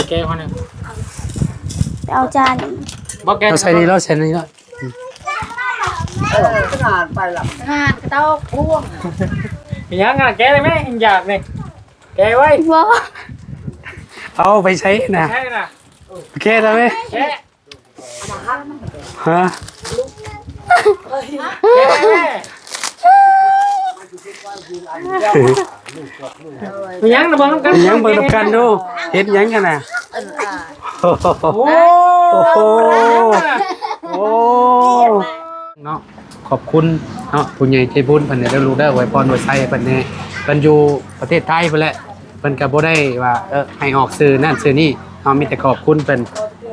ແກະຫັ້ນນະ ໄປເອົາຈານ ບໍ່ແກະ ເອົາໃສ່ນີ້ເນາະ ໃສ່ນີ້ເນາະ ເອີ ຂະໜາດໄປລະ ຂະໜາດເຕົ້າພວງ ເປັນຫຍັງອ່ະ ແກະໄດ້ແມ ຢາກນີ້ ແກະໄວ້ ບໍ່ ເອົາໄປໃຊ້ນະ ໃຊ້ນະ ແກະໄດ້ແມ ແກະ ຮະ ແກະໄດ້ແມ ມີຫຍັງນະ ເບິ່ງນຳກັນ ມີຫຍັງເບິ່ງນຳກັນດູ ເຮັດຫຍັງກັນນະ ໂອ້ ໂອ້ໂຫ ໂອ້ ເນາະ ຂອບຄຸນເນາະ ຜູ້ໃຫຍ່ໃຈບຸນເພິ່ນເດີລູກເດີ ອວຍພອນອວຍໄຊໃຫ້ເພິ່ນແດ່ ເພິ່ນຢູ່ປະເທດໄທພຸ້ນແຫຼະ ເພິ່ນກໍບໍ່ໄດ້ວ່າ ເອີ ໃຫ້ອອກຊື່ນັ້ນຊື່ນີ້ເນາະ ມີແຕ່ຂອບຄຸນເພິ່ນ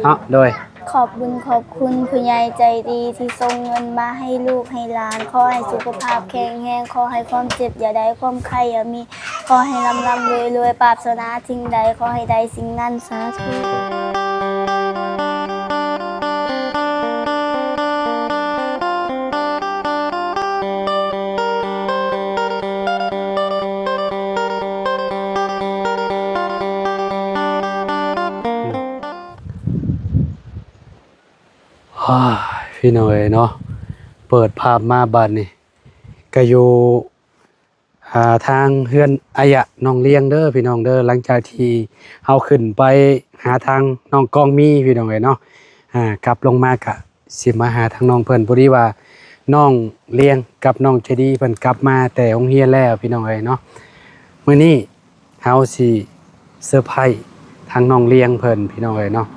ເນາະ ໂດຍ ຂອບບຸນຂອບຄຸນຜູ້ໃຫຍ່ໃຈດີທີ່ສົ່ງເງິນມາໃຫ້ລູກໃຫ້ຫຼານ. ຂໍໃຫ້ສຸຂະພາບແຂງແຮງ, ຂໍໃຫ້ຄວາມເຈັບຢ່າໄດ້, ຄວາມໄຂ້ຢ່າມີ, ຂໍໃຫ້ລ່ຳໆລວຍໆ, ປາດຖະໜາສິ່ງໃດ ຂໍໃຫ້ໄດ້ສິ່ງນັ້ນ. ສາທຸ. ໂອ້ຍ ພີ່ນ້ອງເອີຍເນາະ ເປີດພາບມາບາດນີ້ກະຢູ່ ອ່າ ທາງເຮືອນອາຍະນ້ອງລຽງເດີພີ່ນ້ອງເດີ. ຫຼັງຈາກທີ່ເຮົາຂຶ້ນໄປຫາທາງນ້ອງກອງມີພີ່ນ້ອງເອີຍເນາະ ອ່າ ກັບລົງມາກະຊິມາຫາທາງນ້ອງເພິ່ນ. ພໍດີວ່ານ້ອງລຽງກັບນ້ອງໃຈດີເພິ່ນກັບມາແຕ່ໂຮງຮຽນແລ້ວພີ່ນ້ອງເອີຍເນາະ. ມື້ນີ້ ເຮົາຊິເຊີໄພທາງນ້ອງລຽງເພິ່ນພີ່ນ້ອງເອີຍເນາະ.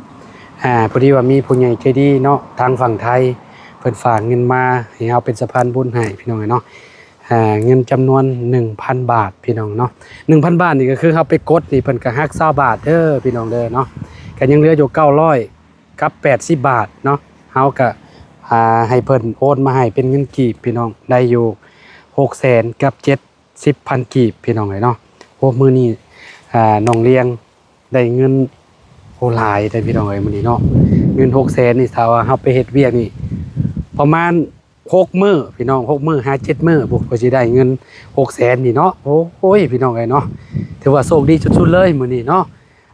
ອ່າ ພໍດີວ່າມີຜູ້ໃຫຍ່ໃຈດີເນາະ ທາງຝັ່ງໄທ ເພິ່ນຝາກເງິນມາໃຫ້ເຮົາເປັນສະພານບຸນໃຫ້ພີ່ນ້ອງເອີຍເນາະ. ອ່າ ເງິນຈຳນວນໜຶ່ງພັນບາດພີ່ນ້ອງເນາະ. ໜຶ່ງພັນບາດນີ້ກໍຄືເຮົາໄປກົດນີ້ ເພິ່ນກໍຫັກຊາວບາດເດີພີ່ນ້ອງເດີເນາະ. ກໍຍັງເຫຼືອຢູ່ເກົ້າຮ້ອຍກັບແປດສິບບາດເນາະ. ເຮົາກໍ ອ່າ ໃຫ້ເພິ່ນໂອນມາໃຫ້ເປັນເງິນກີບພີ່ນ້ອງ ໄດ້ຢູ່ຫົກແສນກັບເຈັດ ສິບພັນກີບພີ່ນ້ອງເອີຍເນາະ. ໂອ້ ມື້ນີ້ ອ່າ ນ້ອງລຽງໄດ້ເງິນ ໂອ້ ຫຼາຍເດ້ພີ່ນ້ອງເອີຍ ມື້ນີ້ເນາະ. ເງິນຫົກແສນນີ້ ຖ້າວ່າເຮົາໄປເຮັດວຽກນີ້ ປະມານຫົກມື້ພີ່ນ້ອງ ຫົກມື້ຫາເຈັດມື້ພຸ້ນ ກວ່າຊິໄດ້ເງິນຫົກແສນນີ້ເນາະ. ໂອ້ຍ ພີ່ນ້ອງເອີຍເນາະ ຖືວ່າໂຊກດີສຸດໆເລີຍມື້ນີ້ເນາະ.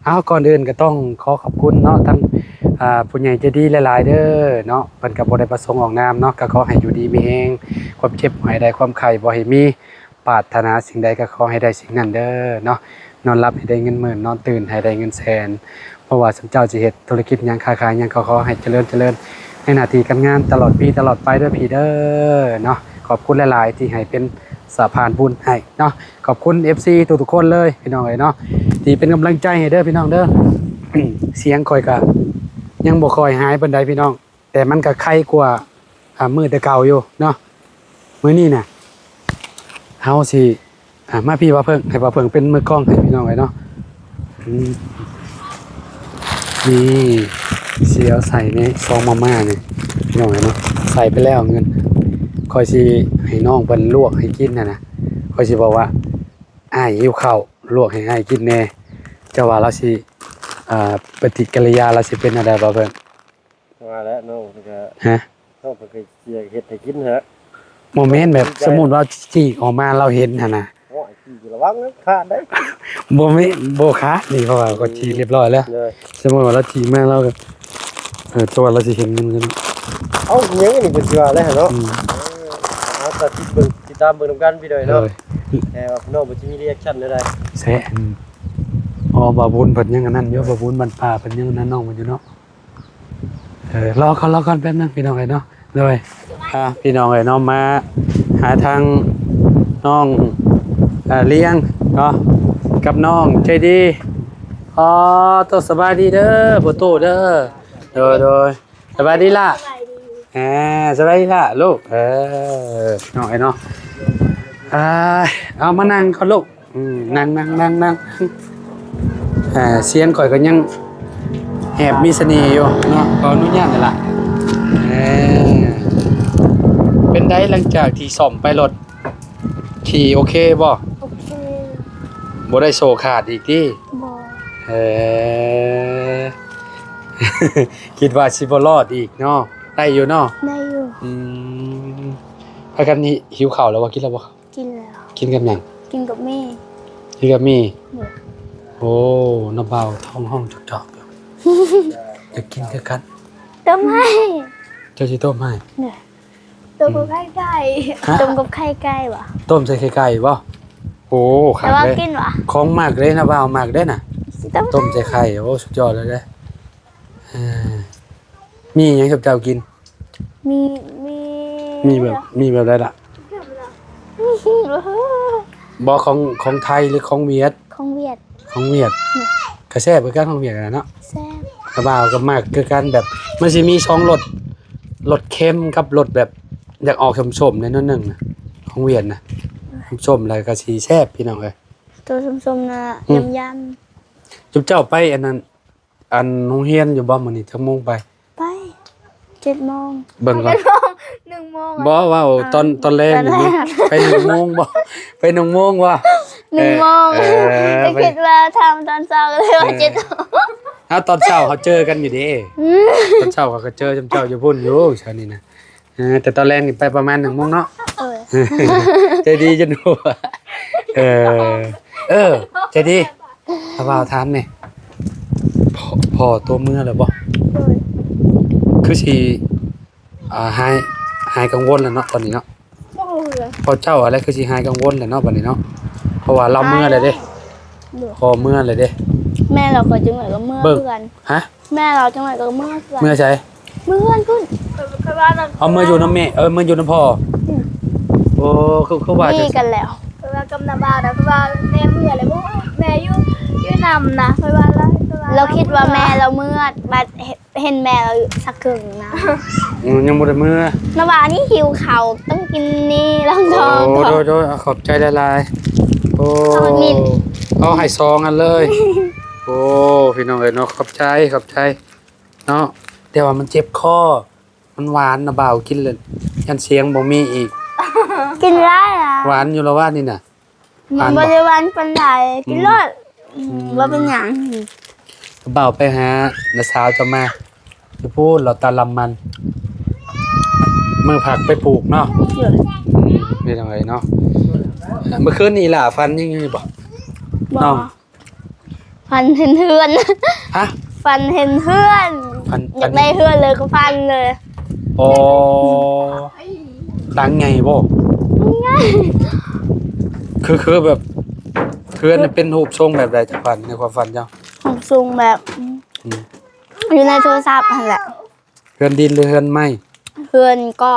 ເອົາ ກ່ອນອື່ນກໍຕ້ອງຂໍຂອບຄຸນເນາະ ທັງ ອ່າ ຜູ້ໃຫຍ່ໃຈດີຫຼາຍໆເດີເນາະ. ເພິ່ນກໍບໍ່ໄດ້ປະສົງອອກນາມເນາະ ກໍຂໍໃຫ້ຢູ່ດີມີແຮງ ຄວາມເຈັບບໍ່ໃຫ້ໄດ້ ຄວາມໄຂ້ບໍ່ໃຫ້ມີ ປາດຖະໜາສິ່ງໃດກໍຂໍໃຫ້ໄດ້ສິ່ງນັ້ນເດີເນາະ. ນອນຫຼັບໃຫ້ໄດ້ເງິນໝື່ນ ນອນຕື່ນໃຫ້ໄດ້ເງິນແສນ. ບໍ່ວ່າຊຸມເຈົ້າຊິເຮັດທຸລະກິດຫຍັງ ຄ້າຂາຍຫຍັງ ກໍຂໍໃຫ້ຈະເລີນ ຈະເລີນໃນໜ້າທີ່ການງານຕະຫຼອດປີຕະຫຼອດໄປເດີພີ່ເດີເນາະ. ຂອບຄຸນຫຼາຍໆທີ່ໃຫ້ເປັນ ສະພານບຸນໃຫ້ເນາະ. ຂອບຄຸນເອັຟຊີທຸກໆຄົນເລີຍພີ່ນ້ອງເອີຍເນາະ ທີ່ເປັນກຳລັງໃຈໃຫ້ເດີພີ່ນ້ອງເດີ. ສຽງຂ້ອຍກະຍັງບໍ່ຄ່ອຍຫາຍປານໃດພີ່ນ້ອງ ແຕ່ມັນກະໄຄກວ່າ ອ່າ ມື້ແຕ່ເກົ່າຢູ່ເນາະ. ມື້ນີ້ນະ ເຮົາຊິ ອ່າ ມາພີ່ບ່າວເຜິ້ງ ໃຫ້ບ່າວເຜິ້ງເປັນມືກ້ອງໃຫ້ພີ່ນ້ອງເອີຍເນາະ. ອືມ ນີ້ ຊິເອົາໃສ່ໃນຊອງມາມ່ານີ້ພີ່ນ້ອງເອີຍເນາະ. ໃສ່ໄປແລ້ວເງິນ ຂ້ອຍຊິໃຫ້ນ້ອງເພິ່ນລວກໃຫ້ກິນຫັ້ນນະ. ຂ້ອຍຊິບອກວ່າ ອ້າຍຫິວເຂົ້າ ລວກໃຫ້ອ້າຍກິນແດ່. ເຈົ້າວ່າລາວຊິ ເອີ ປະຕິກິລິຍາລາວຊິເປັນແນວໃດ ບ່າວເຜິ້ງ? ວ່າແລ້ວນ້ອງເພິ່ນກະ ຮະ? ນ້ອງເພິ່ນກະຊິເຮັດໃຫ້ກິນຫັ້ນແຫຼະ. ບໍ່ແມ່ນແບບ ດີໃຈ ສົມມຸດວ່າຈີກອອກມາລາວເຫັນຫັ້ນນະ. ໂອ້ຍ ຈີກລະວັງນະ ຂາດໄດ໋. ບໍ່ແມ່ນ ບໍ່ຂາດນີ້ ເພາະວ່າຂ້ອຍຈີກຮຽບຮ້ອຍແລ້ວ. ໂດຍ ສົມມຸດວ່າລາວຈີກມາລາວກະ ເອີ ແຕ່ວ່າລາວຊິເຫັນເງິນກັນ. ເອົ້າ ຫຍັງອັນນີ້ເພິ່ນຊິວ່າແລ້ວເນາະ. ອືມ ເອົາ ຕາມເບິ່ງ ຕິດຕາມເບິ່ງນຳກັນພີ່ນ້ອງເນາະ. ໂດຍ ແຕ່ວ່ານ້ອງເພິ່ນຊິມີຣີແອັກຊັນແນວໃດ ແຊະ. ອືມ ອໍ ບ່າວບຸນເພິ່ນຍັງອັນນັ້ນຢູ່ ບ່າວບຸນບ້ານປ່າເພິ່ນຍັງອັນນັ້ນນ້ອງເພິ່ນຢູ່ເນາະ. ເອີ ລໍກ່ອນ ລໍກ່ອນແປັບໜຶ່ງພີ່ນ້ອງເອີຍເນາະ. ໂດຍ ອ່າ ພີ່ນ້ອງເອີຍເນາະ ມາຫາທາງນ້ອງ ເອີ ລຽງເນາະ ກັບນ້ອງໃຈດີ. ອໍ ໂຕ ສະບາຍດີເດີ ພໍ່ຕູ້ເດີ. ໂດຍ ໂດຍ ສະບາຍດີຫຼ້າ. ສະບາຍດີ. ອ່າ ສະບາຍດີຫຼ້າລູກ. ເອີ ພີ່ນ້ອງເອີຍເນາະ ອ່າ ເອົາມານັ່ງກ່ອນລູກ. ອືມ ນັ່ງ ນັ່ງ ນັ່ງ ນັ່ງ. ອ່າ ສຽງຂ້ອຍກໍຍັງແຮບມີສະເໜ່ຢູ່ເນາະ ຂໍອະນຸຍາດເດີຫຼ້າ. ເອີ ເປັນໃດ ຫຼັງຈາກທີ່ສ້ອມໄປລົດ ຂີ່ໂອເຄບໍ່? ໂອເຄ. ບໍ່ໄດ້ໂສ້ຂາດອີກຕິ? ບໍ່. ເອີ ຄິດວ່າຊິບໍ່ລອດອີກເນາະ. ໄດ້ຢູ່ເນາະ? ໄດ້ຢູ່. ອືມ ພາກັນຫິວເຂົ້າແລ້ວບໍ່? ກິນແລ້ວບໍ່? ກິນແລ້ວ. ກິນກັບຫຍັງ? ກິນກັບໝີ່. ກິນກັບໝີ່. ໂດຍ. ໂອ້ ນ້າບ່າວທ້ອງຮ້ອງຈອກໆຢູ່ ຢາກກິນຄືກັນ. ຕົ້ມໃຫ້. ເຈົ້າຊິຕົ້ມໃຫ້? ໂດຍ. ຕົ້ມກັບໄຂ່ໄກ່. ຮະ? ຕົ້ມກັບໄຂ່ໄກ່ບໍ່? ຕົ້ມໃສ່ໄຂ່ໄກ່ບໍ່? ໂອ້ ຄັກເລີຍ. ແຕ່ວ່າກິນຫວາ? ຂອງມັກເດ້ ນ້າບ່າວມັກເດ້ນະ. ຕົ້ມ ຕົ້ມໃສ່ໄຂ່. ໂອ້ ສຸດຍອດເລີຍເດ້. ເອີ ມີຫຍັງເຈົ້າກິນ? ມີ ມີ ມີແບບ ມີແບບໃດລະ? ບໍ່ ຂອງ ຂອງໄທ ຫຼື ຂອງຫວຽດ? ຂອງຫວຽດ. ຂອງຫວຽດ. ອືມ ກະແຊບຄືກັນ ຂອງຫວຽດຫັ້ນນະເນາະ. ແຊບ. ແຕ່ວ່າກະມັກຄືກັນ ແບບມັນຊິມີສອງລົດ ລົດເຄັມກັບລົດແບບຢາກອອກສົ້ມໆ ແດ່ໜ້ອຍໜຶ່ງນະ ຂອງຫວຽດນະ. ສົ້ມໆ ແລ້ວກະຊິແຊບ ພີ່ນ້ອງເອີຍ. ໂຕສົ້ມໆ ນະ ອືມ ຢຳໆ. ຈຸມເຈົ້າໄປອັນນັ້ນ ອັນໂຮງຮຽນຢູ່ບໍ່ມື້ນີ້? ຈັກໂມງໄປ? ໄປເຈັດໂມງ. ເບິ່ງກ່ອນ ເຈັດໂມງ ໜຶ່ງໂມງ. ບໍ່ ເວົ້າຕອນ ຕອນແລງນີ້. ຕອນແລງ ໄປໜຶ່ງໂມງບໍ່? ໄປໜຶ່ງໂມງບໍ່? ໜຶ່ງໂມງ. ເອີ ເອີ ກໍຄິດວ່າທຳຕອນເຊົ້າ ກໍເລີຍວ່າ ເອີ ເຈັດໂມງ. ເອົາ ຕອນເຊົ້າເຮົາເຈີກັນຢູ່ເດ້. ອືມ ຕອນເຊົ້າເຮົາກໍເຈີເຈົ້າຢູ່ພຸ້ນຢູ່ ເຊົ້ານີ້ນະ. ເອີ ແຕ່ຕອນແລງນີ້ໄປປະມານໜຶ່ງໂມງເນາະ. ໂດຍ. ໃຈດີຈົນຫົວ. ເອີ ເອີ ໃຈດີ. ຖ້າວ່າຖາມແດ່ ພໍ່ ພໍ່ໂຕເມືອແລ້ວບໍ່? ໂດຍ. ຄືຊິ ອ່າ ຫາຍ ຫາຍກັງວົນແລ້ວເນາະ ຕອນນີ້ເນາະ. ໂດຍ. ພໍ່ເຈົ້າຫັ້ນແຫຼະຄືຊິຫາຍກັງວົນແລ້ວເນາະ ບັດນີ້ເນາະ ເພາະວ່າລາວເມືອແລ້ວເດ້. ໂດຍ. ພໍ່ເມືອແລ້ວເດ້. ແມ່ລາວກໍຈັ່ງໃດກໍເມືອເພື່ອນ. ຮະ? ແມ່ລາວຈັ່ງໃດກໍເມືອເພື່ອນ. ເມືອໃສ? ເມືອເພື່ອນພຸ້ນ. ເອົາ ເມືອຢູ່ນຳແມ່ ເອີ ເມືອຢູ່ນຳພໍ່. ອືມ. ໂອ້ ຄື ຄືວ່າ ນີ້ກັນແລ້ວ ເພາະວ່າກັບນ້າບ່າວນະ ເພາະວ່າແມ່ເມືອແລ້ວ ແມ່ຢູ່ ຢູ່ນຳນະ ເພາະວ່າລາວ ເພາະວ່າລາວ ລາວຄິດວ່າແມ່ລາວເມືອ ບັດເຫັນ ເຫັນແມ່ລາວສັກເຄິ່ງນະ. ອືມ ຍັງບໍ່ໄດ້ເມືອ. ນ້າບ່າວນີ້ຫິວເຂົ້າ ຕ້ອງກິນນີ້ລອງທ້ອງ. ໂອ້ ໂດຍໆ ຂອບໃຈຫຼາຍໆ. ໂອ້ ເອົາໃຫ້ສອງອັນເລີຍ. ໂອ້ ພີ່ນ້ອງເອີຍເນາະ ຂອບໃຈ ຂອບໃຈເນາະ. ແຕ່ວ່າມັນເຈັບຄໍ ມັນຫວານນະບ່າວ ກິນແລ້ວຢ້ານສຽງບໍ່ມີອີກ. ກິນໄດ້ລະ ຫວານຢູ່ລະຫວ່າງນີ້ນະ. ມັນບໍ່ໄດ້ຫວານປານໃດ. ອືມ ກິນໂລດ. ອືມ ອືມ ບໍ່ເປັນຫຍັງ. ບ່າວໄປຫານ້າສາວເຈົ້າມາ ຢູ່ພຸ້ນ ລາວຕາລຳມັນ ມື້ຜັກໄປປູກເນາະ. ໂດຍ. ອືມ ເປັນຈັ່ງໃດເນາະ? ເມື່ອຄືນນີ້ຫຼ້າຝັນຫຍັງຢູ່ບໍ່? ບໍ່. ນ້ອງ ຝັນເຫັນເຮືອນ. ຮະ? ຝັນເຫັນເຮືອນ. ຝັນ ຢາກໄດ້ເຮືອນເລີຍກໍຝັນເລີຍ. ອໍ ຫຼັງໃຫຍ່ບໍ່? ໃຫຍ່. ຄື ຄືແບບເຮືອນເປັນຮູບຊົງແບບໃດ ເຈົ້າຝັນ ໃນຄວາມຝັນເຈົ້າ? ຮູບຊົງແບບ ອືມ ຢູ່ໃນໂທລະສັບຫັ້ນແຫຼະ. ເຮືອນດິນ ຫຼື ເຮືອນໄມ້? ເຮືອນກໍ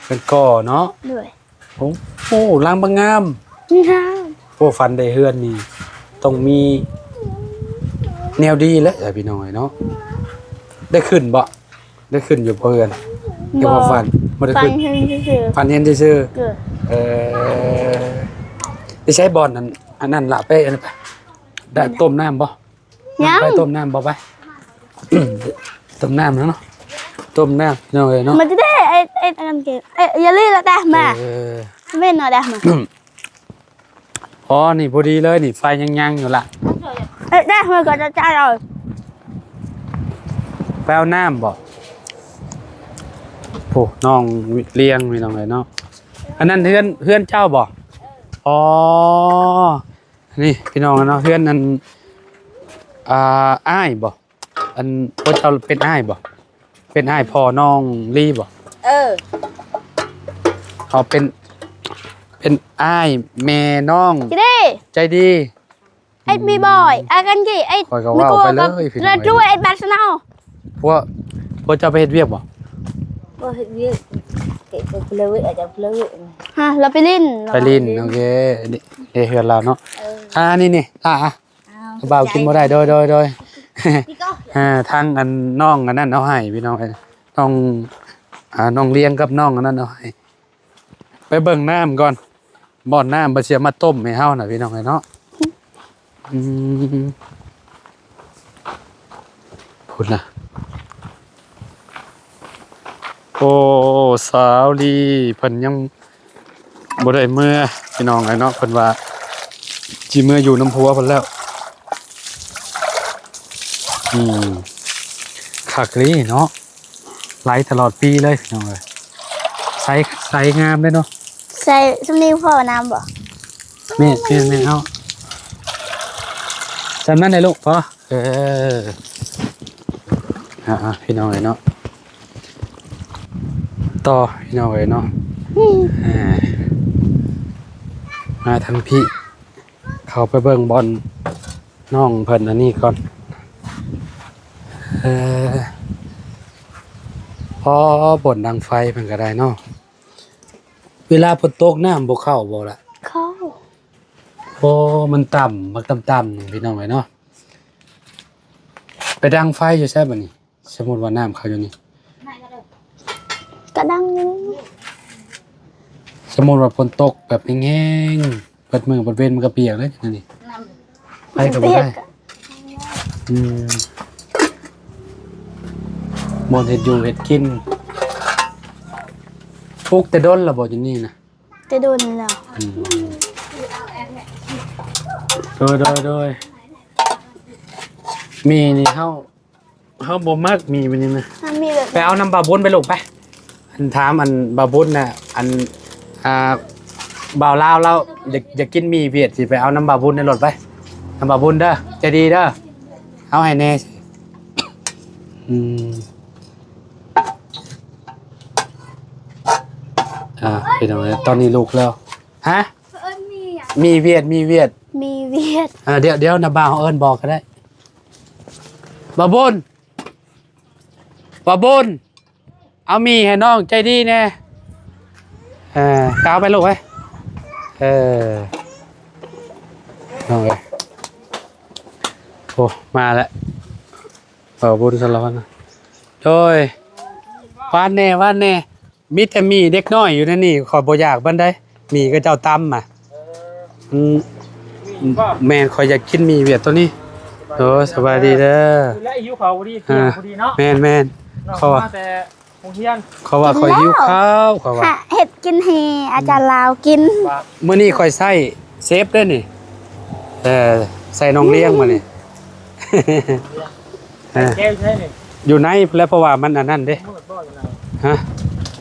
ເຮືອນກໍເນາະ. ໂດຍ. ໂອ້ ໂອ້ ຫຼັງບັກງາມ. ງາມ. ໂອ້ ຝັນໄດ້ເຮືອນນີ້ ຕ້ອງມີແນວດີແຫຼະ ພີ່ນ້ອງເອີຍເນາະ. ໄດ້ຂຶ້ນບໍ່? ໄດ້ຂຶ້ນຢູ່ບໍ່ເຮືອນ? ໃນຄວາມຝັນ ບໍ່ໄດ້ຂຶ້ນ. ຝັນເຫັນຊື່ໆ. ຝັນເຫັນຊື່ໆ. ໂດຍ. ເອີ ໄປໃຊ້ບ່ອນອັນ ອັນນັ້ນລະ ໄປອັນນັ້ນ ໄປ ໄດ້ຕົ້ມນ້ຳບໍ່? ຍັງ. ໄປຕົ້ມນ້ຳບໍ່? ໄປ ຕົ້ມນ້ຳແລ້ວເນາະ ຕົ້ມນ້ຳ ພີ່ນ້ອງເອີຍເນາະ. ມັນຈະໄດ້ ໄອ້ ໄອ້ ອັນນັ້ນເກ ເອີ ຢ່າລີ້ລະແຕ່ມາ. ເອີ ເວັນເນາະແຕ່ມາ. ອໍ ນີ້ພໍດີເລີຍນີ້ ໄຟຍັງໆຢູ່ລະ. ເອີ ໄດ້ ເຮົາກໍຈະຈ່າຍເອົາ. ໄປເອົານ້ຳບໍ່? ໂອ້ ນ້ອງລຽງ ພີ່ນ້ອງເອີຍເນາະ. ອັນນັ້ນເຮືອນ ເຮືອນເຈົ້າບໍ່? ອໍ ນີ້ພີ່ນ້ອງເນາະ ເຮືອນອັນ ອ່າ ອ້າຍບໍ່? ອັນ ພວກເຈົ້າເປັນອ້າຍບໍ່? ເປັນອ້າຍພໍ່ນ້ອງລີບໍ່? ເອີ ເຂົາເປັນ ເປັນອ້າຍແມ່ນ້ອງ ໃຈດີ ໃຈດີ. ໄອ້ບີບອຍ ໄອ້ກັນກີ້ ໄອ້ ຂ້ອຍກໍເວົ້າໄປເລີຍ ພີ່ນ້ອງເອີຍ ລະດ້ວຍ ໄອ້ບາສະເນົາ. ພວກ ພວກເຈົ້າໄປເຮັດວຽກບໍ່? ບໍ່ເຮັດວຽກ ເຮັດເລີຍ ອາດຈະເລີຍ. ຮະ ລາວໄປຫຼິ້ນ ໄປຫຼິ້ນ. ໂອເຄ ເຮັດເຮືອນລາວເນາະ. ເອີ ອ່າ ນີ້ ນີ້ ອ່າ ບ່າວກິນບໍ່ໄດ້. ໂດຍ ໂດຍ ໂດຍ. ອ່າ ທາງອັນນ້ອງອັນນັ້ນເອົາໃຫ້ ພີ່ນ້ອງເອີຍ ນ້ອງ ອ່າ ນ້ອງລຽງກັບນ້ອງອັນນັ້ນເອົາໃຫ້. ໄປເບິ່ງນ້ຳກ່ອນ ບ່ອນນ້ຳ ບໍ່ເສຍມາຕົ້ມໃຫ້ເຮົານະ ພີ່ນ້ອງເອີຍເນາະ. ອືມ ພຸ້ນນະ. ໂອ້ ສາວລີເພິ່ນຍັງບໍ່ໄດ້ເມືອ ພີ່ນ້ອງເອີຍເນາະ. ເພິ່ນວ່າຊິເມືອຢູ່ນຳຜົວເພິ່ນແລ້ວ. ອືມ ຄັກອີ່ຫຼີເນາະ. ໄຫຼຕະຫຼອດປີເລີຍ ພີ່ນ້ອງເອີຍ. ໃສ ໃສງາມເລີຍເນາະ. ໃສ່ຊ່ຳນີ້ພໍນ້ຳບໍ່? ແມ່ນ ແມ່ນ ແມ່ນ. ເອົາ ຈຳນັ້ນແຫຼະລູກ ພໍ. ເອີ ອ່າໆ ພີ່ນ້ອງເອີຍເນາະ ຕໍ່ ພີ່ນ້ອງເອີຍເນາະ ອ່າ ມາທາງພີ້ ເຂົ້າໄປເບິ່ງບ່ອນນ້ອງເພິ່ນອັນນີ້ກ່ອນ. ເອີ ພໍບ່ອນດັງໄຟເພິ່ນກໍໄດ້ເນາະ. ເວລາຝົນຕົກນ້ຳບໍ່ເຂົ້າບໍ່ລະ? ເຂົ້າ. ໂອ້ ມັນຕ່ຳ ບັກຕ່ຳໆ ພີ່ນ້ອງເອີຍເນາະ. ໄປດັງໄຟຢູ່ໃສບັດນີ້? ສົມມຸດວ່ານ້ຳເຂົ້າຢູ່ນີ້ ກະດັງຢູ່. ສົມມຸດວ່າຝົນຕົກແບບແຮງໆ ເບິດມື້ເບິດເວັນມັນກໍປຽກເລີຍນີ້ ໄປກໍບໍ່ໄດ້. ອືມ ບ່ອນເຮັດຢູ່ເຮັດກິນ ປຸກແຕ່ດົນແລ້ວບໍ່ຢູ່ນີ້ນະ? ແຕ່ດົນແລ້ວ. ອືມ ໂດຍ ໂດຍ ໂດຍ. ໝີ່ນີ້ເຮົາ ເຮົາບໍ່ມັກໝີ່ແບບນີ້ນະ. ມັນມີແບບ ໄປເອົານຳບ່າວບຸນໄປລູກໄປ. ອັນ ຖາມອັນບ່າວບຸນນະ ອັນ ອ່າ ບ່າວລາວລາວຢາກ ຢາກກິນໝີ່ຫວຽດ ຊິໄປເອົານຳບ່າວບຸນໃນລົດໄປ. ນຳບ່າວບຸນເດີ ໃຈດີເດີ ເອົາໃຫ້ແດ່. ອືມ ອ່າ ພີ່ນ້ອງເອີຍ ຕອນນີ້ລຸກແລ້ວ. ຮະ? ເອີ້ນໝີ່ຫຍັງ? ໝີ່ຫວຽດ ໝີ່ຫວຽດ ໝີ່ຫວຽດ. ອ່າ ດຽວ ດຽວນະບ່າວເອີ້ນບອກກໍໄດ້. ບ່າວບຸນ ບ່າວບຸນ ເອົາໝີ່ໃຫ້ນ້ອງໃຈດີແດ່. ເອີ ເອົາໄປລູກເອີຍ. ເອີ ນ້ອງເອີຍ ໂອ້ ມາແລ້ວ ບ່າວບຸນສາລະວັນ. ໂດຍ ຫວານແດ່ ຫວານແດ່. ມີແຕ່ໝີ່ເດັກນ້ອຍຢູ່ໃນນີ້ ຂ້ອຍບໍ່ຢາກປານໃດ ໝີ່ເຂົາເຈົ້າຕຳມາ. ເອີ ອືມ ແມ່ນ ຂ້ອຍຢາກກິນໝີ່ຫວຽດໂຕນີ້. ໂອ້ ສະບາຍດີເດີ ແລະ ຫິວເຂົ້າພໍດີ ອ່າ ພຽງພໍດີເນາະ. ແມ່ນໆ ເນາະ ເພາະວ່າ ມາແຕ່ໂຮງຮຽນ ເພາະວ່າຂ້ອຍຫິວເຂົ້າ ຂ້ອຍວ່າ ຫາເຮັດກິນໃຫ້ອາຈານລາວກິນ. ມື້ນີ້ຂ້ອຍໃຊ້ເຊຟເດ້ນີ້ ເອີ ໃສ່ນ້ອງລ້ຽງມື້ນີ້. ເອີ ແກ້ວໃຊ້ນີ້ ຢູ່ໃນພຸ້ນແຫຼະ ເພາະວ່າມັນອັນນັ້ນເດ້. ມືດບໍ່ຢູ່ໃນ ຮະ?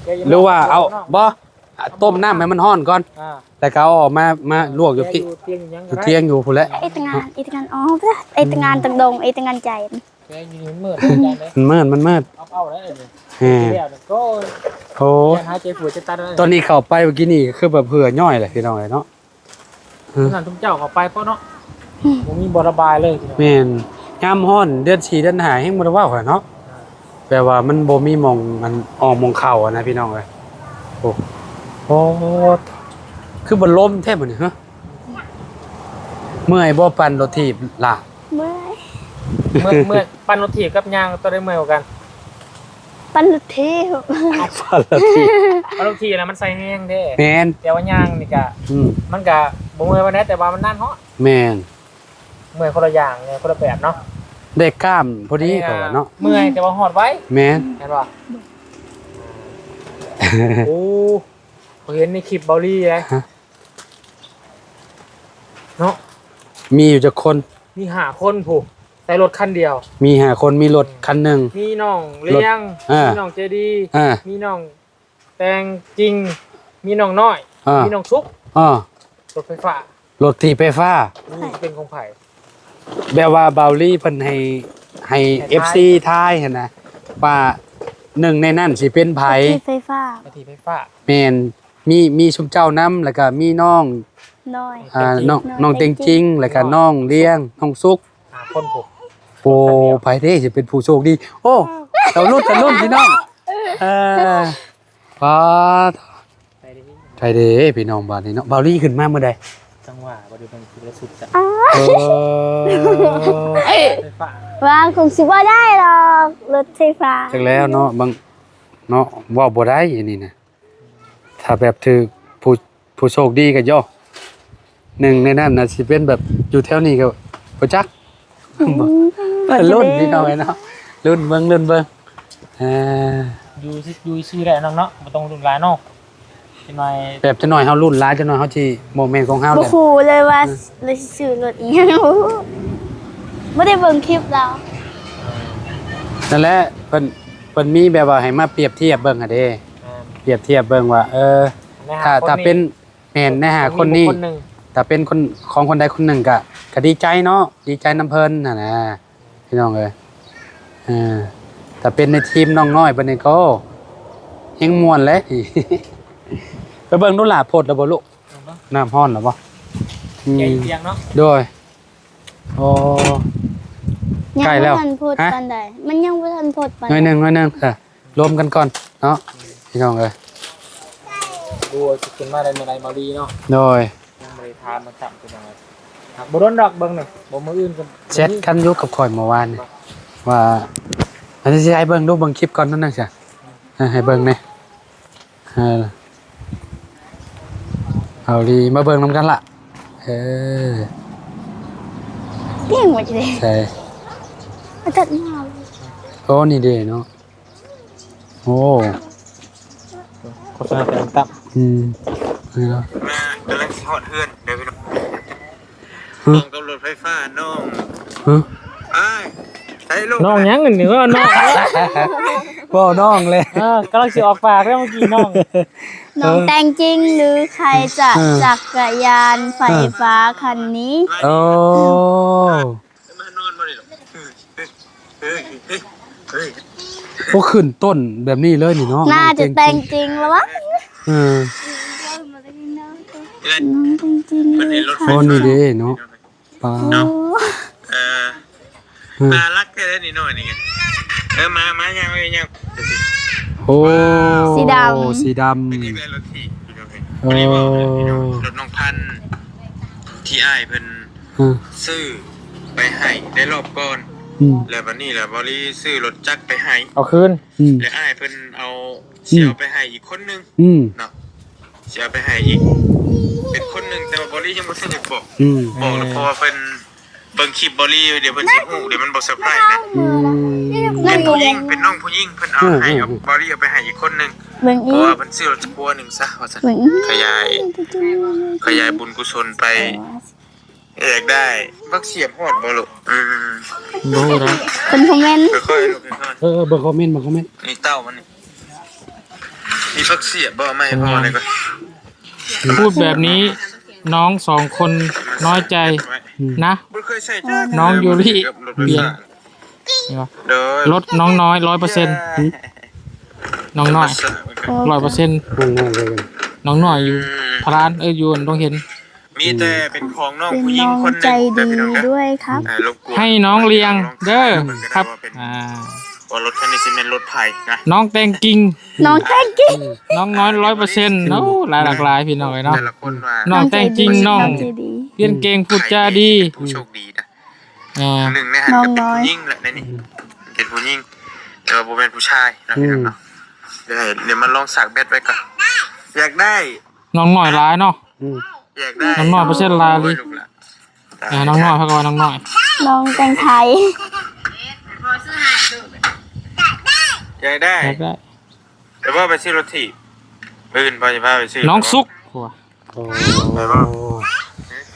ແກ້ວຢູ່ ຫຼືວ່າເອົາ ນອກ ບໍ່ ຕົ້ມນ້ຳໃຫ້ມັນຮ້ອນກ່ອນ ອ່າ ແລ້ວກໍເອົາອອກມາ ມາລວກຢູ່ພີ້ ຢູ່ຕຽງຢູ່ຫຍັງກໍໄດ້ ຢູ່ຕຽງຢູ່ພຸ້ນແຫຼະ. ເຮັດງານ ເຮັດງານອອກ ເຮັດງານຕະດົງ ເຮັດງານໃຈ. ແກ້ວຢູ່ນີ້ມັນມືດ ມັນມືດ ມັນມືດ. ເອົາ ເອົາໄດ້ນີ້ ແມ່ນ ແລ້ວນີ້ກໍ ໂອ້ ຫາຍໃຈຜວດຈະຕັດແລ້ວ. ຕອນນີ້ເຂົ້າໄປເມື່ອກີ້ນີ້ຄືແບບເຫື່ອຍ້ອຍແຫຼະ ພີ່ນ້ອງເອີຍເນາະ. ເອີ ນັ້ນ ຊຸມເຈົ້າເຂົ້າໄປເພາະເນາະ ບໍ່ມີບໍ່ລະບາຍເລີຍ. ແມ່ນ ຍາມຮ້ອນເດືອນສີ່ເດືອນຫ້າແຮງບໍ່ໄດ້ເວົ້າແຫຼະເນາະ ແປວ່າມັນບໍ່ມີໝ່ອງອັນອອກໝ່ອງເຂົ້າຫັ້ນນະ ພີ່ນ້ອງເອີຍ. ໂອ້ ໂອ້ ຄືບໍ່ລົມແທ້ມື້ນີ້ ຮະ? ເມື່ອຍບໍ່ ປັ່ນລົດຖີບລະ? ເມື່ອຍ ເມື່ອຍ ເມື່ອຍ. ປັ່ນລົດຖີບກັບຍ່າງ ໂຕໃດເມື່ອຍກວ່າກັນ? ປັ່ນລົດຖີບ ປັ່ນລົດຖີບ ປັ່ນລົດຖີບນະມັນໃຊ້ແຮງເດ້. ແມ່ນ ແຕ່ວ່າຍ່າງນີ້ກະ ອືມ ມັນກະບໍ່ເມື່ອຍປານໃດ ແຕ່ວ່າມັນນານຮອດ. ແມ່ນ ເມື່ອຍຄົນລະຢ່າງ ເມື່ອຍຄົນລະແບບເນາະ ໄດ້ກ້າມພໍດີ ອັນນີ້ນະ ເຂົາວ່າເນາະ ເມື່ອຍແຕ່ວ່າຮອດໄວ. ແມ່ນ ແມ່ນບໍ່? ໂອ້ ຂ້ອຍເຫັນໃນຄລິບເບົາລີເດ້ ຮະ? ເນາະ ມີຢູ່ຈັກຄົນ? ມີຫ້າຄົນພຸ້ນ ໃສ່ລົດຄັນດຽວ. ມີຫ້າຄົນ ມີລົດ ອືມ ຄັນໜຶ່ງ ມີນ້ອງລ້ຽງ ອ່າ ມີນ້ອງໃຈດີ ອ່າ ມີນ້ອງແຕ່ງຈິງ ມີນ້ອງນ້ອຍ ອ່າ ມີນ້ອງສຸກ ອ່າ ລົດໄຟຟ້າ ລົດຖີບໄຟຟ້າ. ນີ້ເປັນຂອງໃຜ? ແບບວ່າເບົາລີເພິ່ນໃຫ້ ໃຫ້ ໃຫ້ ເອັຟຊີ ທາຍ ທາຍຫັ້ນນະ ວ່າໜຶ່ງໃນນັ້ນຊິເປັນໃຜ? ລົດຖີບໄຟຟ້າ ລົດຖີບໄຟຟ້າ. ແມ່ນ ມີ ມີຊຸມເຈົ້ານຳ ແລ້ວກະມີນ້ອງ ນ້ອຍ ອ່າ ນ້ອງ ນ້ອງເຕັງຈິງ ແລ້ວກະນ້ອງລ້ຽງ ນ້ອງສຸກ ຫ້າຄົນພຸ້ນ. ໂອ້ ໃຜເດ້ຊິເປັນຜູ້ໂຊກດີ? ໂອ້ ເອົາລຸ້ນກັນ ລຸ້ນພີ່ນ້ອງ. ເອີ ປາດ ໃຜເດ້ ໃຜເດ້ພີ່ນ້ອງ ບາດນີ້ເນາະ. ເບົາລີຂຶ້ນມາມື້ໃດ? ຈັງຫວະບໍ່ໄດ້ເບິ່ງ ຄືລະສຸດຈ້ະ. ເອີ ລົດໄຟຟ້າ ວ່າຄົງຊິບໍ່ໄດ້ດອກ ລົດໄຟຟ້າ. ຈັກແລ້ວເນາະ ບາງ ເນາະ ເວົ້າບໍ່ໄດ້ອັນນີ້ນະ. ຖ້າແບບຖືກຜູ້ ຜູ້ໂຊກດີກໍ ໂຢ ໜຶ່ງໃນນັ້ນນະ ຊິເປັນແບບຢູ່ແຖວນີ້ກໍບໍ່ຈັກ. ອືມ ລຸ້ນພີ່ນ້ອງເອີຍເນາະ ລຸ້ນເບິ່ງ ລຸ້ນເບິ່ງ. ເອີ ຢູ່ຊື່ ຢູ່ຊື່ແຫຼະນ້ອງເນາະ ບໍ່ຕ້ອງລຸ້ນຫຼາຍເນາະ. ຈັກໜ້ອຍ ແບບຈັກໜ້ອຍເຮົາລຸ້ນຫຼາຍ ຈັກໜ້ອຍເຮົາຊິບໍ່ແມ່ນຂອງເຮົາແຫຼະ. ບໍ່ຮູ້ເລີຍວ່າ ເອີ ລາວຊິຊື້ລົດອີ່ຫຍັງ ບໍ່ຮູ້ ບໍ່ໄດ້ເບິ່ງຄລິບລາວ. ນັ້ນແຫຼະ ເພິ່ນ ເພິ່ນມີແບບວ່າໃຫ້ມາປຽບທຽບເບິ່ງຫັ້ນເດ້. ອ່າ ປຽບທຽບເບິ່ງວ່າ ເອີ ໃນຫ້າ ຖ້າ ຄົນ ຖ້າເປັນ ນີ້ ແມ່ນ ໃນຫ້າຄົນນີ້ ມີບຸກຄົນໜຶ່ງ ຖ້າເປັນຄົນ ຂອງຄົນໃດຄົນໜຶ່ງກະ ກໍດີໃຈເນາະ ດີໃຈນຳເພິ່ນຫັ້ນນະ ພີ່ນ້ອງເອີຍ. ເອີ ຖ້າເປັນໃນທີມນ້ອງນ້ອຍປານນີ້ກໍແຮງມ່ວນແຫຼະ. ໄປເບິ່ງດູຫຼ້າ ພົດແລ້ວບໍ່ລູກ? ເບິ່ງເນາະ ນ້ຳຮ້ອນແລ້ວບໍ່? ອືມ ໃຫຍ່ທ່ຽງເນາະ. ໂດຍ. ໂອ້ ຍັງ ໃກ້ແລ້ວ ບໍ່ທັນພົດ ຮະ? ປານໃດ ມັນຍັງບໍ່ທັນພົດປານໃດ ໜ້ອຍໜຶ່ງ ໜ້ອຍໜຶ່ງ. ເອີ ລວມກັນກ່ອນເນາະ ພີ່ນ້ອງເອີຍ. ບໍ່ຮູ້ວ່າຊິຂຶ້ນມາໄດ້ມື້ໃດ ເບົາລີເນາະ. ໂດຍ. ຍັງບໍ່ໄດ້ຖາມມັນຊ້ຳ ພີ່ນ້ອງເອີຍ. ຫາກບໍ່ດົນດອກ ເບິ່ງນີ້ ບໍ່ ມື້ອື່ນກໍແຊັດກັນຢູ່ກັບຂ້ອຍເມື່ອວານນີ້ ວ່າ ອັນນີ້ຊິໃຫ້ເບິ່ງດູ ເບິ່ງຄລິບກ່ອນນັ້ນນະ ເອີ ໃຫ້ເບິ່ງແດ່. ເອີ ເອົາດີ ມາເບິ່ງນຳກັນລະ. ເອີ ນີ້ມັນຊິໄດ້ ໃສ ອາຈານມາ. ໂອ້ ນີ້ເດ້ເນາະ. ໂອ້ ໂຄສະນາແຕ່ງຕັ້ງ. ອືມ ນີ້ເນາະ ມາ ກຳລັງຊິຮອດເຮືອນເດີພີ່ນ້ອງ. ຮະ? ນ້ອງກັບລົດໄຟຟ້ານ້ອງ. ຮະ? ອ້າຍ ໃສ່ລົງ ນ້ອງຫຍັງອັນນີ້ ວ່ານ້ອງ ເວົ້ານ້ອງເລີຍ. ເອີ ກຳລັງຊິອອກປາກແລ້ວເມື່ອກີ້ນ້ອງ. ນ້ອງແຕ່ງຈິງ ຫຼື ໃຜຈະ ເອີ ຈັກກະຍານໄຟຟ້າຄັນນີ້? ໂອ້ ມານອນບໍ່ນີ້ລູກ? ໂອ້ ຂຶ້ນຕົ້ນແບບນີ້ເລີຍນີ້ເນາະ. ໜ້າຈະແຕ່ງຈິງແລ້ວວະ. ເອີ ນ້ອງແຕ່ງຈິງເລີຍ. ໂອ້ ນີ້ເດ້ເນາະ. ປາ ເນາະ. ເອີ ເອີ ໜ້າລັກແທ້ເດ້ນີ້ນ້ອຍນີ້. ເອີ ມາ ມາ ຍ່າງໄປ ຍ່າງ. ໂອ້ ສີດຳ ສີດຳ. ເປັນຈັ່ງໃດລົດຖີບ? ໂອ້ ພໍດີເວົ້າເລີຍພີ່ນ້ອງ ລົດນ້ອງພັນທີ່ອ້າຍເພິ່ນ ອືມ ຊື້ໄປໃຫ້ໃນລອບກ່ອນ. ອືມ ແລ້ວບັດນີ້ລະ ເບົາລີຊື້ລົດຈັກໄປໃຫ້ ເອົາຄືນ. ອືມ ແລ້ວອ້າຍເພິ່ນເອົາ ອືມ ຊິເອົາໄປໃຫ້ອີກຄົນໜຶ່ງ. ອືມ ເນາະ ຊິເອົາໄປໃຫ້ອີກ ເປັນຄົນໜຶ່ງ ແຕ່ວ່າເບົາລີຍັງບໍ່ທັນຢາກບອກ. ອືມ ບອກແລ້ວ ເອີ ເພາະວ່າເພິ່ນເບິ່ງຄລິບເບົາລີ ດຽວເພິ່ນຊິຮູ້ ດຽວມັນບໍ່ເຊີໄພຣສ໌ນະ. ອືມ ເປັນຜູ້ຍິງ ເປັນນ້ອງຜູ້ຍິງ ເພິ່ນເອົາໃຫ້ ເອີ ເອົາ ເອີ ເບົາລີເອົາໄປໃຫ້ອີກຄົນໜຶ່ງ. ເບິ່ງອີກ ເພາະວ່າເພິ່ນຊື້ລົດຈັກຄົວໜຶ່ງຊະວ່າຊັ້ນ. ເບິ່ງອີກ ຂະຫຍາຍ ຂະຫຍາຍບຸນກຸສົນໄປ. ເອີ ຢາກໄດ້ບັກສຽບຮອດບໍ່ລູກ? ອືມ ບໍ່ຮູ້ນະ ເພິ່ນຄອມເມັນ. ຄ່ອຍໆລູກ ຄ່ອຍໆ. ເອີ ເບິ່ງຄອມເມັນ ເບິ່ງຄອມເມັນ. ນີ້ເຕົ້າມັນນີ້ ມີຜັກສຽບບໍ່? ມາໃຫ້ພໍ່ແດ່ກ່ອນ. ອືມ ພູດແບບນີ້ນ້ອງສອງຄົນນ້ອຍໃຈ ອືມ ນະ. ບໍ່ເຄີຍໃສ່ຈັກ ນ້ອງຢູຣິ ເປັນ ເຫັນບໍ່? ໂດຍ ລົດນ້ອງນ້ອຍຮ້ອຍເປີເຊັນ. ນ້ອງນ້ອຍ ຮ້ອຍເປີເຊັນ. ນ້ອງນ້ອຍເລີຍ ນ້ອງນ້ອຍຢູ່ ອືມ ພະລານ ເອີ ຢູ່ດົງເຫັນ. ມີແຕ່ເປັນຂອງນ້ອງຜູ້ຍິງຄົນໜຶ່ງ ເປັນນ້ອງໃຈດີດ້ວຍຄັບ. ໃຫ້ນ້ອງລ້ຽງເດີຄັບ. ອ່າ ວ່າລົດຄັນນີ້ຊິແມ່ນລົດໃຜນະ. ນ້ອງແຕ່ງກິ່ງ ນ້ອງແຕ່ງກິ່ງ ນ້ອງນ້ອຍຮ້ອຍເປີເຊັນ. ໂອ້ ຫຼາຍ ຫຼາກຫຼາຍພີ່ນ້ອງເອີຍເນາະ. ນ້ອງແຕ່ງກິ່ງ ນ້ອງ ນ້ອງໃຈດີ ນ້ອງເກັ່ງ ພູດຈາດີ ຜູ້ໂຊກດີນະ. ອ່າ ໜຶ່ງໃນຫັ້ນກໍເປັນຜູ້ຍິງແຫຼະໃນນີ້ ເປັນຜູ້ຍິງ ແຕ່ວ່າບໍ່ແມ່ນຜູ້ຊາຍເນາະ ອືມ ພີ່ນ້ອງເນາະ. ດຽວ ດຽວມາລອງສາກແບັດໄວ້ກ່ອນ. ຢາກໄດ້ ນ້ອງນ້ອຍຫຼາຍເນາະ. ອືມ ຢາກໄດ້ ນ້ອງນ້ອຍເປີເຊັນຫຼາຍອີ່ຫຼີ. ໂອ້ຍ ລູກຫຼານ ອ່າ ນ້ອງນ້ອຍ ເພິ່ນກໍວ່ານ້ອງນ້ອຍ ນ້ອງແຕ່ງໄທ. ຢາກໄດ້ ຢາກໄດ້ ແຕ່ວ່າໄປຊື້ລົດຖີບ ມື້ອື່ນພໍ່ຊິພາໄປຊື້ ນ້ອງສຸກ. ໂອ້ ໄປບໍ່?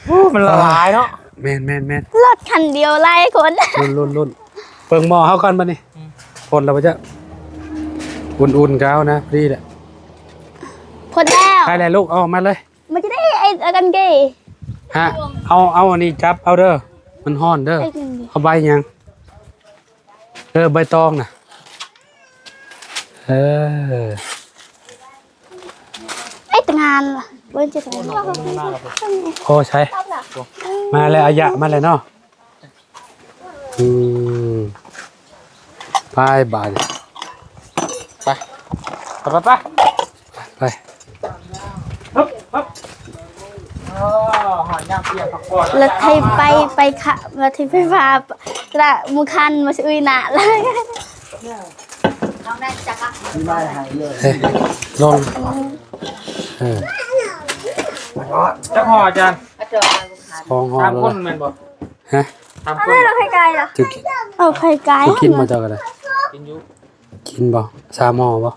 ໂອ້ ມັນຫຼາຍເນາະ. ແມ່ນໆໆ ລົດຄັນດຽວຫຼາຍຄົນ. ລຸ້ນໆໆ ເບິ່ງໝໍ້ເຮົາກ່ອນບັດນີ້. ອືມ ພົດແລ້ວບໍ່ຈັກ? ອຸ່ນໆ ກໍເອົານະ ພໍດີແຫຼະ. ພົດແລ້ວ ໄປແລ້ວລູກ ເອົາອອກມາເລີຍ. ມັນຈະໄດ້ໄອ້ອັນນັ້ນເດ້. ຮະ ເອົາ ເອົາອັນນີ້ຈັບເອົາເດີ ມັນຮ້ອນເດີ. ໄອ້ຫຍັງ? ເອົາໃບຫຍັງ? ເອີ ໃບຕອງນະ. ເອີ ໄອ້ຕະງານລະ ເບິ່ງຈະໄດ້. ໂອ້ ໃສ ມາແລ້ວ ອາຍະມາແລ້ວເນາະ. ອືມ ໄປບາດນີ້ ໄປ ໄປ ໄປ ໄປ ໄປ. ຮຶບ ຮຶບ ເອີ ຫາຍາມປ່ຽນພັກຜ່ອນ. ລົດໄຖໄປ ໄປຂະ ລົດໄຖໄຟຟ້າ ກະໝູ່ຄັນມາຊື້ອີ່ໜ້າ. ເອີ ລົງ ເອີ ຈັກຫໍ່ອາຈານ? ສອງຫໍ່. ສາມຄົນແມ່ນບໍ່? ຮະ? ສາມຄົນ. ເອົາໄຂ່ໄກ່ລະ? ເຈົ້າກິນ ເອົາໄຂ່ໄກ່. ເຈົ້າກິນບໍ່ເຈົ້າກໍໄດ້? ກິນຢູ່. ກິນບໍ່? ສາມຫໍ່ບໍ່?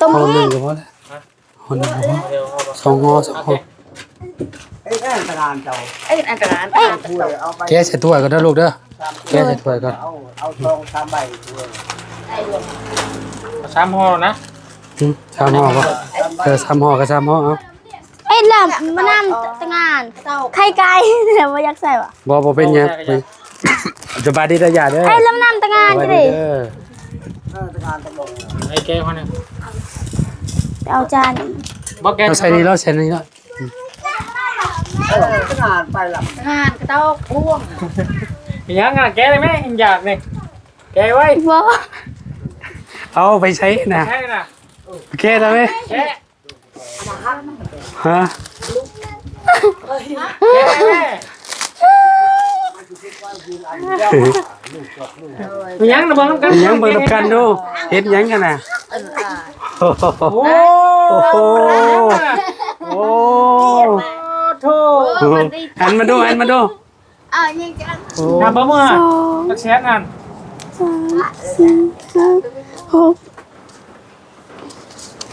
ຕົ້ມອີກ ຫໍ່ໜຶ່ງກໍພໍແລ້ວ. ຫໍ່ໜຶ່ງກໍພໍ. ສອງຫໍ່ ສອງຫໍ່. ເອີ ອັນຕະລານເຈົ້າ ເອີ ອັນຕະລານ. ແກະໃສ່ຖ້ວຍກ່ອນເດີລູກເດີ ແກະໃສ່ຖ້ວຍກ່ອນ. ເອົາ ເອົາສອງສາມໃບຖ້ວຍ. ສາມຫໍ່ນະ. ຫືມ ສາມຫໍ່ບໍ່? ເອີ ສາມຫໍ່ກໍສາມຫໍ່ເອົາ. ເອີ ມານຳແຕ່ງານ ໄຂ່ໄກ່ ບໍ່ຢາກໃສ່ຫວາ? ບໍ່ ບໍ່ເປັນຫຍັງ. ໂອ້ ໃສ່ກໍຢາກ. ສະບາຍດີເດີ ຢ່າເດີ. ໃຫ້ລຳນຳແຕ່ງານ ສະບາຍດີເດີ. ເອີ ແຕ່ງານແຕ່ງລົງ ໃຫ້ແກະເຮົານະ ໄປເອົາຈານ. ບໍ່ແກະ ເອົາໃສ່ນີ້ເນາະ ໃສ່ນີ້ເນາະ. ເອີ ແຕ່ງານໄປລະ ແຕ່ງານກະເຕົ້າພວງ. ຫຍັງນະ ແກະໄດ້ແມ່ ຢາກນີ້ ແກະໄວ້. ບໍ່ ເອົາໄປໃຊ້ນະ ໃຊ້ນະ ແກະໄດ້ແມ່ ແກະ. ຮະ ເຮັດຫຍັງນະ ເບິ່ງນຳກັນ ເຮັດຫຍັງ ເບິ່ງນຳກັນດູ ເຮັດຫຍັງກັນນະ? ໂອ້ ໂອ້ ໂອ້ ໂອ້ ໂທ້ ຫັນມາດູ ຫັນມາດູ. ເອົາຫຍັງກັນ? ໂອ້ ນັບບໍ່ເມື່ອ ສອງ ຈັກແສນຫັ້ນ? ສາມ ສີ່ ຫ້າ ຫົກ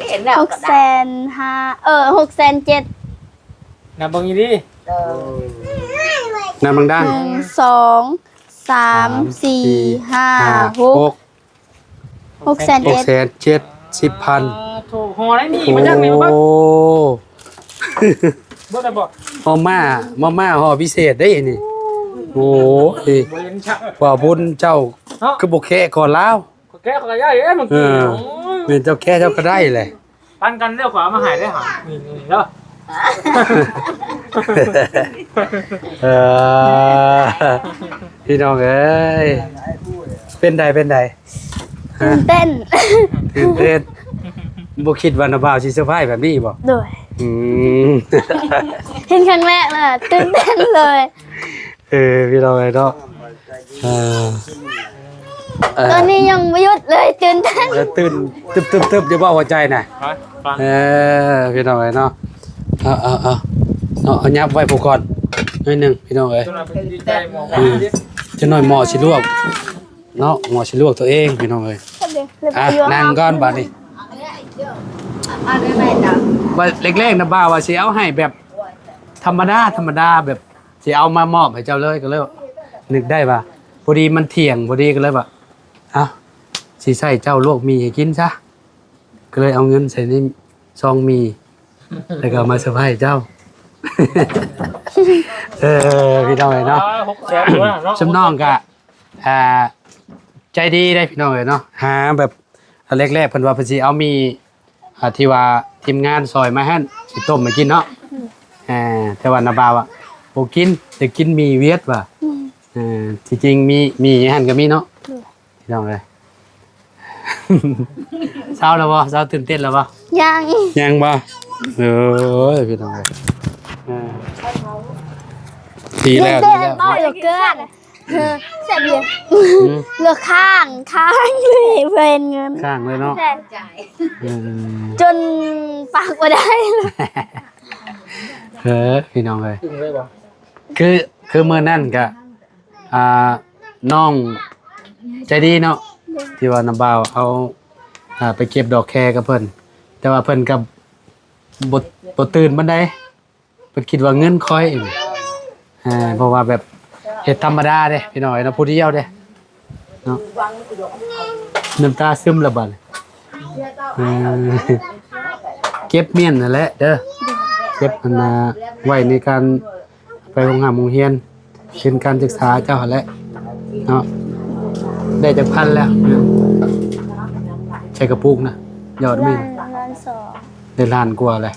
ເຫັນແລ້ວ ຫົກແສນຫ້າ ເອີ ຫົກແສນເຈັດ. ນັບເບິ່ງດີໆ ເອີ ນັບເບິ່ງດັງ ໜຶ່ງ ສອງ ສາມ ສາມ ສີ່ ຫ້າ ຫົກ ຫົກແສນເຈັດ ຫົກແສນເຈັດສິບພັນ. ໂອ້ໂຫ ຫໍ່ໄດ້ນີ້ ໂອ້ ມາຈາກນີ້ ເບິດ ເບິດແລ້ວບໍ່? ມາມ່າ ມາມ່າຫໍ່ພິເສດເດ້ນີ້. ໂອ້ຍ ບໍ່ເຫັນຊະ ວ່າບຸນເຈົ້າ ເນາະ ຄືບໍ່ແຄະກ່ອນລາວ? ຂ້ອຍແຄະຂ້ອຍກໍໄດ້ເດ້ ເມື່ອກີ້. ເອີ ໂອ້ຍ ແມ່ນເຈົ້າແຄະເຈົ້າກໍໄດ້ແຫຼະ. ປັນກັນແລ້ວຂ້ອຍເອົາມາໃຫ້ເດ້ຫາ ນີ້ໆ ເດີ. ເອີ ພີ່ນ້ອງເອີຍ ເປັນໃດ ເປັນໃດ? ຕື່ນເຕັ້ນ ຕື່ນເຕັ້ນ. ບໍ່ຄິດວ່ານ້າບ່າວຊິເຊີໄພຣແບບນີ້ບໍ? ໂດຍ ອືມ ເຫັນຄັ້ງແລກລະຕື່ນເຕັ້ນເລີຍ. ເອີ ພີ່ນ້ອງເອີຍເນາະ ເອີ ເອີ ຕອນນີ້ຍັງບໍ່ຢຸດເລີຍ ຕື່ນເຕັ້ນ ເອີ ຕື່ນຕຶບໆໆ ຢູ່ບໍ່ຫົວໃຈນະ? ຮະ? ຟັງ ເອີ ພີ່ນ້ອງເອີຍເນາະ ເອົາ ເອົາ ເອົາ ເອົາ ເອົາຫຍັບໄວ້ຜູ້ກ່ອນໜ້ອຍໜຶ່ງ ພີ່ນ້ອງເອີຍ. ຈັກໜ້ອຍໝໍ້ຊິລວກເນາະ ໝໍ້ຊິລວກຕົວເອງ ພີ່ນ້ອງເອີຍ. ອ່ະ ນັ່ງກ່ອນບາດນີ້ ວ່າແລກໆ ນະບ່າວວ່າຊິເອົາໃຫ້ແບບທຳມະດາ ທຳມະດາ ແບບ ຊິເອົາມາມອບໃຫ້ເຈົ້າເລີຍ ກໍເລີຍນຶກໄດ້ວ່າ ພໍດີມັນທ່ຽງພໍດີ ກໍເລີຍວ່າ ເອົ້າ ຊິໃຫ້ເຈົ້າລວກໝີ່ໃຫ້ກິນຊະ ກໍເລີຍເອົາເງິນໃສ່ໃນຊອງໝີ່ ແລ້ວກໍເອົາມາເຊີໄພຣເຈົ້າ. ເອີ ພີ່ນ້ອງເອີຍເນາະ ອ່າ ຫົກແສນ ເນາະ ຊຸມນ້ອງກະ ອ່າ ໃຈດີເດ້ພີ່ນ້ອງເອີຍເນາະ ຫາແບບ ຕອນແລກໆ ເພິ່ນວ່າເພິ່ນຊິເອົາໝີ່ ອ່າ ທີ່ວ່າທີມງານຊ່ອຍມາຫັ້ນ ຊິຕົ້ມໃຫ້ກິນເນາະ ອືມ ອ່າ ແຕ່ວ່ານ້າບ່າວວ່າບໍ່ກິນ ຢາກກິນໝີ່ຫວຽດວ່າ ອືມ ເອີ ທີ່ຈິງມີ ໝີ່ຫັ້ນກໍມີເນາະ ອືມ ພີ່ນ້ອງເອີຍ. ເຊົາແລ້ວບໍ່? ເຊົາຕື່ນເຕັ້ນແລ້ວບໍ່? ຍັງ ຍັງບໍ່? ໂອ້ຍ ພີ່ນ້ອງເອີຍ ອ່າ ດີແລ້ວ ດີແລ້ວ ເວົ້າເກີນ. ເອີ ແຊບຢູ່ ອືມ ເຫຼືອຄ້າງ ຄ້າງເລີຍ ເພິ່ນເງິນຄ້າງເລີຍເນາະ ແຊບ ເອີ ຈົນປາກບໍ່ໄດ້. ເອີ ພີ່ນ້ອງເອີຍ ອຶ້ງເລີຍບໍ່? ຄື ຄືມື້ນັ້ນກະ ອ່າ ນ້ອງໃຈດີເນາະ ທີ່ວ່ານ້າບ່າວເອົາ ອ່າ ໄປເກັບດອກແຄກັບເພິ່ນ ແຕ່ວ່າເພິ່ນກໍບໍ່ ບໍ່ຕື່ນປານໃດ. ເພິ່ນຄິດວ່າເງິນຂ້ອຍ ເອີ ເພາະວ່າແບບເຮັດທຳມະດາເດ້ພີ່ນ້ອງເນາະ ຜູ້ດຽວເດ້ເນາະ ນ້ຳຕາຊຶມລະບາດ ເອີ ເກັບມ້ຽນຫັ້ນແຫຼະເດີ ເກັບອັນນ່າໄວ້ໃນການໄປໂຮງຮ່ຳໂຮງຮຽນ ທຶນການສຶກສາເຈົ້າຫັ້ນແຫຼະເນາະ ໄດ້ຈັກພັນແລ້ວ ໃສ່ກະປຸກນະ ຍອດມ້ຽນ ລ້ານ ລ້ານສອງ ໄດ້ລ້ານກວ່າແລ້ວ.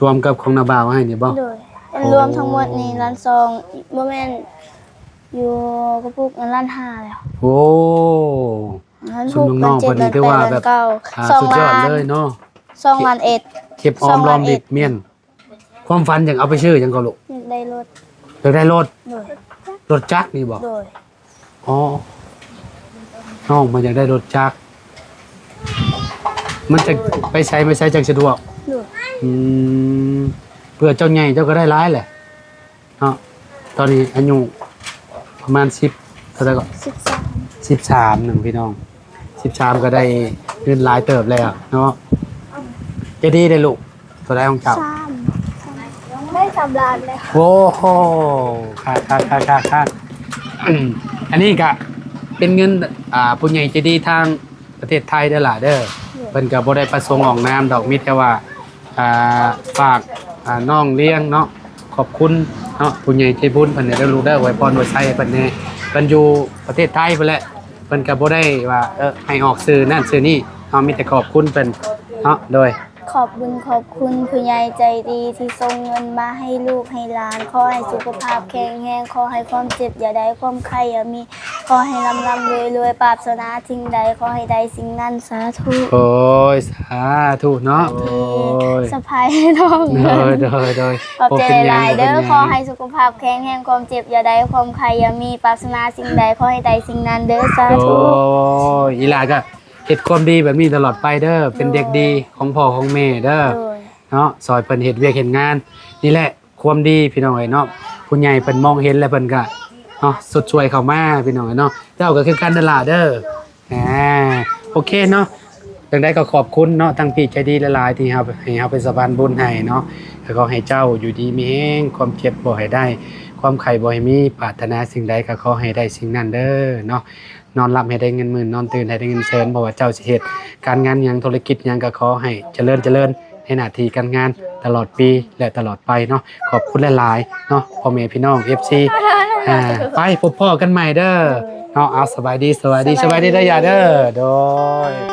ລວມກັບຂອງນ້າບ່າວໃຫ້ນີ້ບໍ່? ໂດຍ ໂອ້ ລວມທັງໝົດນີ້ລ້ານສອງ ບໍ່ແມ່ນ ຢູ່ກະປຸກນັ້ນລ້ານຫ້າແລ້ວ. ໂອ້ ລ້ານຫົກ ຊຸມນ້ອງໆ ເພິ່ນນີ້ຖືວ່າແບບ ອ່າ ສຸດຍອດເລີຍເນາະ ສອງລ້ານເອັດ ເກັບອອມລອມລິບມ້ຽນ. ຄວາມຝັນຢາກເອົາໄປຊື້ຫຍັງກໍລູກ? ຢາກໄດ້ລົດ ຢາກໄດ້ລົດ ໂດຍ ລົດຈັກນີ້ບໍ່? ໂດຍ. ອໍ ນ້ອງມັນຢາກໄດ້ລົດຈັກ ມັນຈະໄປໃສມາໃສຈັ່ງສະດວກ ໂດຍ ອືມ ເພື່ອເຈົ້າໃຫຍ່ເຈົ້າກໍໄດ້ຫຼາຍແຫຼະເນາະ ຕອນນີ້ອາຍຸປະມານສິບ ເທົ່າໃດກໍ ສິບສາມ ສິບສາມ ໜຶ່ງພີ່ນ້ອງ ສິບສາມ ກໍໄດ້ເງິນຫຼາຍເຕີບແລ້ວເນາະ ໃຈດີເດ້ລູກ. ຕົວໃດຂອງເຈົ້າ? ສາມ ໄດ້ສາມລ້ານແລ້ວ. ໂອ້ໂຫ ຄັກໆ ອັນນີ້ກະເປັນເງິນ ອ່າ ຜູ້ໃຫຍ່ໃຈດີທາງປະເທດໄທເດີຫຼ້າເດີ ໂດຍ ເພິ່ນກະບໍ່ໄດ້ປະສົງອອກນາມດອກ ມີແຕ່ວ່າ ອ່າ ຝາກ ອ່າ ນ້ອງລ້ຽງເນາະ ຂອບຄຸນເນາະ ຜູ້ໃຫຍ່ໃຈບຸນເພິ່ນເດີລູກເດີ ອວຍພອນອວຍໄຊໃຫ້ເພິ່ນແດ່ ເພິ່ນຢູ່ປະເທດໄທພຸ້ນແຫຼະ ເພິ່ນກໍບໍ່ໄດ້ວ່າ ເອີ ໃຫ້ອອກຊື່ນັ້ນຊື່ນີ້ເນາະ ມີແຕ່ຂອບຄຸນເພິ່ນເນາະ ໂດຍ ຂອບບຸນຂອບຄຸນຜູ້ໃຫຍ່ໃຈດີທີ່ສົ່ງເງິນມາໃຫ້ລູກໃຫ້ຫຼານ ຂໍໃຫ້ສຸຂະພາບແຂງແຮງ ຂໍໃຫ້ຄວາມເຈັບຢ່າໄດ້ ຄວາມໄຂ້ຢ່າມີ ຂໍໃຫ້ລ່ຳໆລວຍໆ ປາດຖະໜາສິ່ງໃດ ຂໍໃຫ້ໄດ້ສິ່ງນັ້ນ ສາທຸ. ໂອ້ຍ ສາທຸເນາະ ໂອ້ຍ ສະພາຍນ້ອງ ໂດຍ ໂດຍ ໂດຍ ຂອບໃຈຫຼາຍໆເດີ ບໍ່ເປັນຫຍັງ ບໍ່ເປັນຫຍັງ ຂໍໃຫ້ສຸຂະພາບແຂງແຮງ ຄວາມເຈັບຢ່າໄດ້ ຄວາມໄຂ້ຢ່າມີ ປາດຖະໜາສິ່ງໃດ ຂໍໃຫ້ໄດ້ສິ່ງນັ້ນເດີ ສາທຸ. ໂອ້ຍ ອີຫຼ້າກໍເຮັດຄວາມດີແບບນີ້ຕະຫຼອດໄປເດີ ເປັນເດັກດີຂອງພໍ່ຂອງແມ່ເດີ ໂດຍ ເນາະ ຊ່ອຍເພິ່ນເຮັດວຽກເຮັດງານ ນີ້ແຫຼະ ຄວາມດີພີ່ນ້ອງເອີຍເນາະ ຜູ້ໃຫຍ່ເພິ່ນມອງເຫັນແລ້ວເພິ່ນກະເນາະ ຊົດຊ່ວຍເຂົ້າມາພີ່ນ້ອງເອີຍເນາະ ເຈົ້າກໍຄືກັນນັ້ນລະເດີ ອາ ໂອເຄເນາະ ຈັ່ງໃດກໍຂອບຄຸນເນາະ ທັງພີ່ໃຈດີຫຼາຍໆ ທີ່ເຮົາ ໃຫ້ເຮົາເປັນສະພານບຸນໃຫ້ເນາະ ກໍຂໍໃຫ້ເຈົ້າຢູ່ດີມີແຮງ ຄວາມເຈັບບໍ່ໃຫ້ໄດ້ ຄວາມໄຂ້ບໍ່ໃຫ້ມີ ປາດຖະໜາສິ່ງໃດກໍຂໍໃຫ້ໄດ້ສິ່ງນັ້ນເດີເນາະ ນອນຫຼັບໃຫ້ໄດ້ເງິນໝື່ນ ນອນຕື່ນໃຫ້ໄດ້ເງິນແສນ ບໍ່ວ່າເຈົ້າຊິເຮັດການງານຫຍັງ ທຸລະກິດຫຍັງ ກໍຂໍໃຫ້ຈະເລີນ ຈະເລີນໃນໜ້າທີ່ການງານຕະຫຼອດປີ ແລະ ຕະຫຼອດໄປເນາະ ຂອບຄຸນຫຼາຍໆເນາະ ພໍ່ແມ່ພີ່ນ້ອງ ເອັຟຊີ ອ່າ ໄປພົບພໍ້ກັນໃໝ່ເດີເນາະ ເອົາ ສະບາຍດີ ສະບາຍດີ ສະບາຍດີເດີ ໂດຍ ສະບາຍດີເດີ ຢ່າເດີ ໂດຍ.